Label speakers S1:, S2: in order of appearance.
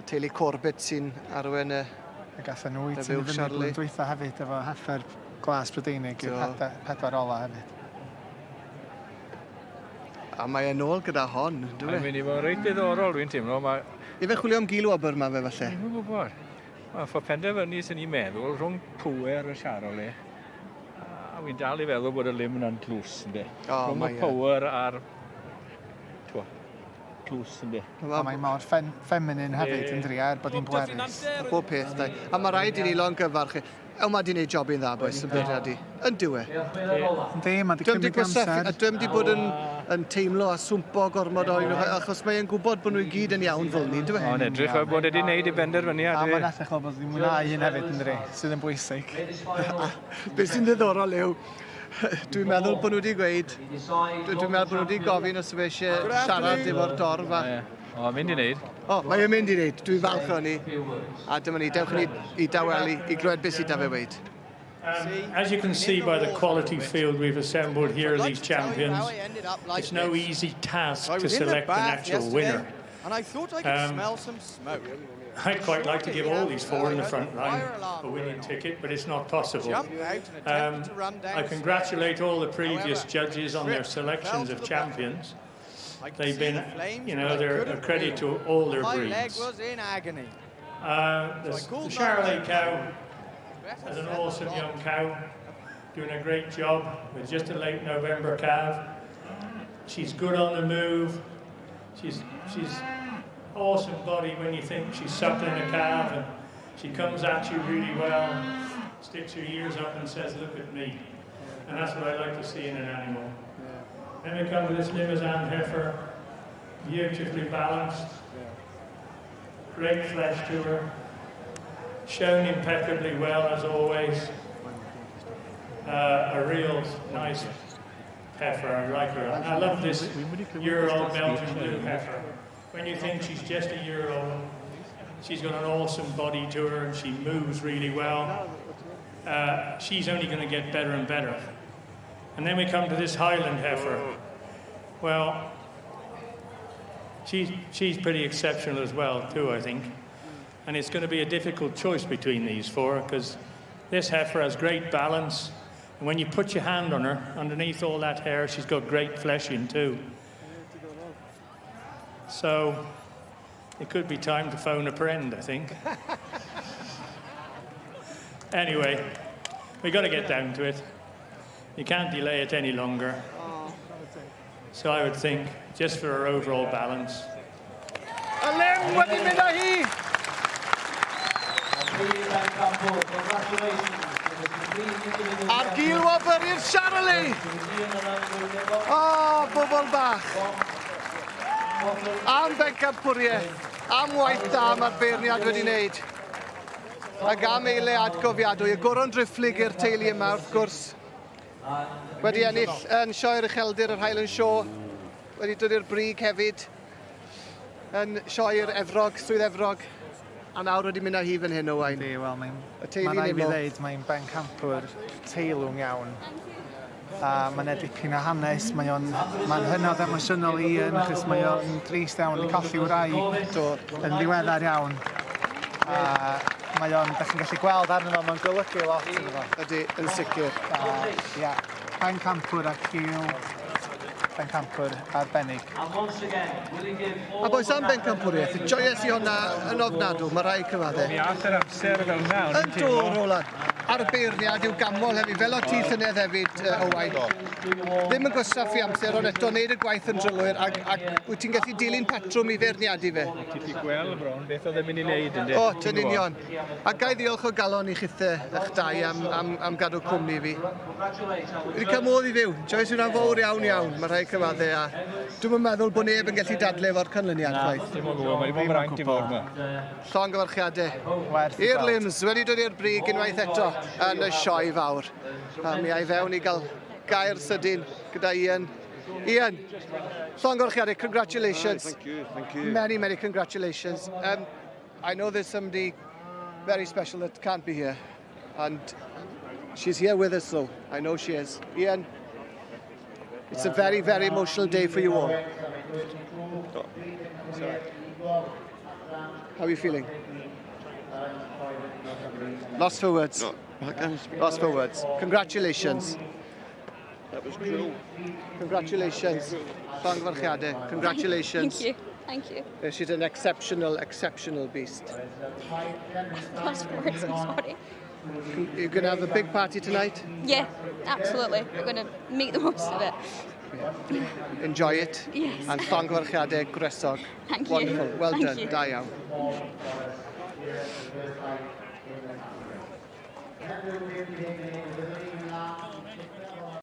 S1: Teulu Corbett sy'n arwen y
S2: A gathen nhw i tynnu fyny blwyddyn dwytha hefyd efo heffer glas Brydeinig i'r pedwar ola hefyd.
S1: A mae e'n ôl gyda hon, ynddo fe?
S3: Mae'n mynd i fod yn reit ddiddorol, dwi'n teimlo. Mae...
S1: Ife chwilio am gil wobr ma fe falle?
S3: Dwi'm yn gwybod. Mae ffordd penderfynu sy'n ni'n meddwl rhwng pwer y Charolais a wy'n dal i feddwl bod y lim yna'n tlws, ynddo.
S1: O,
S3: rhwng y power a'r tlws, ynddo.
S2: A mae mor feminine hefyd, yn dri, er bod hi'n bwerus.
S1: Bob peth, dau. A mae rhaid i ni longyfarch. O, mae di wneud jobyn dda, boys, yn beirniadu. Yn dyw e?
S2: Yndi, mae di cymryd amser.
S1: A dwi'm di bod yn, yn teimlo a swmpo gormod o un, achos mae'n gwybod bod nhw i gyd yn iawn fel ni, dyw e?
S3: O'n edrych fel bod wedi wneud ei benderfyniad.
S2: A mae'n edrych fel bod wedi mwynhau hyn hefyd, yn dydi, sydd yn bwysig.
S1: Be sy'n ddiddorol yw, dwi'n meddwl bod nhw wedi gweud, dwi'n meddwl bod nhw wedi gofyn os yw eisiau siarad efo'r dorf. A...
S3: O, mynd i wneud.
S1: O, mae e'n mynd i wneud. Dwi'n falch o hynny. A dyma ni, dewch ni i dawelu i glywed beth sydd 'da fe weud.
S4: As you can see by the quality field we've assembled here, these champions, it's no easy task to select an actual winner.
S5: And I thought I could smell some smoke.
S4: I'd quite like to give all these four in the front line a winning ticket, but it's not possible.
S5: Jumped out and attempted to run
S4: I
S5: downstairs.
S4: Congratulate all the previous
S5: However,
S4: judges on their
S5: tripped and fell
S4: selections
S5: to
S4: of
S5: the bottom.
S4: champions.
S5: I could
S4: They've
S5: see
S4: been,
S5: the flames, but I
S4: they're a
S5: couldn't
S4: credit
S5: move.
S4: to all their
S5: My leg
S4: breeds.
S5: was in agony.
S4: The,
S5: So I called
S4: the Charolais
S5: 911.
S4: cow
S5: Better
S4: is an
S5: said than
S4: awesome
S5: done.
S4: young cow, doing a great job with just a late November calf. She's good on the move. She's awesome body when you think she's suckling a calf, and she comes at you really well, sticks her ears up and says, "Look at me." And that's what I like to see in an animal. Then we come to this Limousin heifer, beautifully balanced, great flesh to her, shown impeccably well as always. A real nice heifer, I like her. And I love this year-old Belgian blue heifer. When you think she's just a year old, she's got an awesome body to her and she moves really well. She's only going to get better and better. And then we come to this Highland heifer. Well, she's pretty exceptional as well, too, I think. And it's going to be a difficult choice between these four because this heifer has great balance. And when you put your hand on her, underneath all that hair, she's got great fleshing too. So it could be time to phone a friend, I think. Anyway, we've got to get down to it. You can't delay it any longer. So I would think, just for her overall balance,
S1: Y lim wedi mynd â hi! A'r gil wobr i'r Charolais! O, bobl bach! Am bencampwriaeth, am waith da mae'r beirniad wedi wneud. Ac am eiliad gofiadwy, y goron driphlyg i'r teulu yma wrth gwrs. Wedi ennill yn sioe'r ucheldir yr Highland Show, wedi dod i'r brig hefyd yn sioe'r Efrog, Swydd Efrog, a nawr wedi mynd â hi fan hyn, Owain.
S2: Yndi, wel, mae'n...
S1: Y teulu
S2: Mae'n rhaid fi
S1: Nimmo.
S2: ddeud, mae'n bencampwr teilwng iawn. A mae'n dipyn o hanes, mae o'n mae'n hynod emosiynol i un, achos mae o'n drist iawn i colli wraig yn ddiweddar iawn. A mae o'n, da chi'n gallu gweld arno fo, mae'n golygu lot iddo fo.
S1: Ydy, yn sicr.
S2: A, ia, pencampwr a cil pencampwr arbennig.
S1: A boys, am bencampwriaeth, joies i hwnna yn ofnadw, mae rhaid cyfadde.
S3: Mi ath yr amser fel yna, o'n
S1: Yn
S3: i'n
S1: do,
S3: teimlo.
S1: Roland. A'r beirniad i'w ganmol hefyd, fel o ti llynedd hefyd, Owain. Ddim yn gwastraffu amser, ond eto wneud y gwaith yn drylwyr, ac wyt ti'n gallu dilyn patrwm i feirniadu fe.
S3: Ti 'llu gweld bron beth oedd e'n mynd i wneud, ynddi?
S1: O, yn union. A ga i ddiolch o galon i chithe eich dau am gadw cwmni fi. Wedi cael modd i fyw. Joies hwnna'n fawr iawn iawn, mae rhaid cyfadde, a dwi'm yn meddwl bod neb yn gallu dadle efo'r canlyniad chwaith.
S3: Dim o gwbl, mae wedi bod yn fraint i fod yma.
S1: Llongyfarchiadau.
S2: Werth i
S1: I'r
S2: gweld.
S1: Lims wedi dod i'r brig unwaith eto yn y sioe fawr. A mi ai fewn i gael gair sydyn gyda Ian. Ian, llongyfarchiadau, congratulations.
S6: Thank you, thank you.
S1: Many, many congratulations. I know there's somebody very special that can't be here, and she's here with us though. I know she is. Ian, it's a very, very emotional day for you all.
S6: Sorry.
S1: How are you feeling? Lost for words.
S6: No, I can't speak.
S1: Lost for words. Congratulations.
S6: That was cruel.
S1: Congratulations. Llongyfarchiadau. Congratulations.
S7: Thank you. Thank you.
S1: She's an exceptional, exceptional beast.
S7: Lost for words, I'm sorry.
S1: You're going to have a big party tonight?
S7: Yeah, absolutely. We're going to make the most of it.
S1: Enjoy it.
S7: Yes.
S1: And llongyfarchiadau gwresog.
S7: Thank you.
S1: Wonderful. Well
S7: Thank
S1: done.
S7: you.
S1: Da iawn.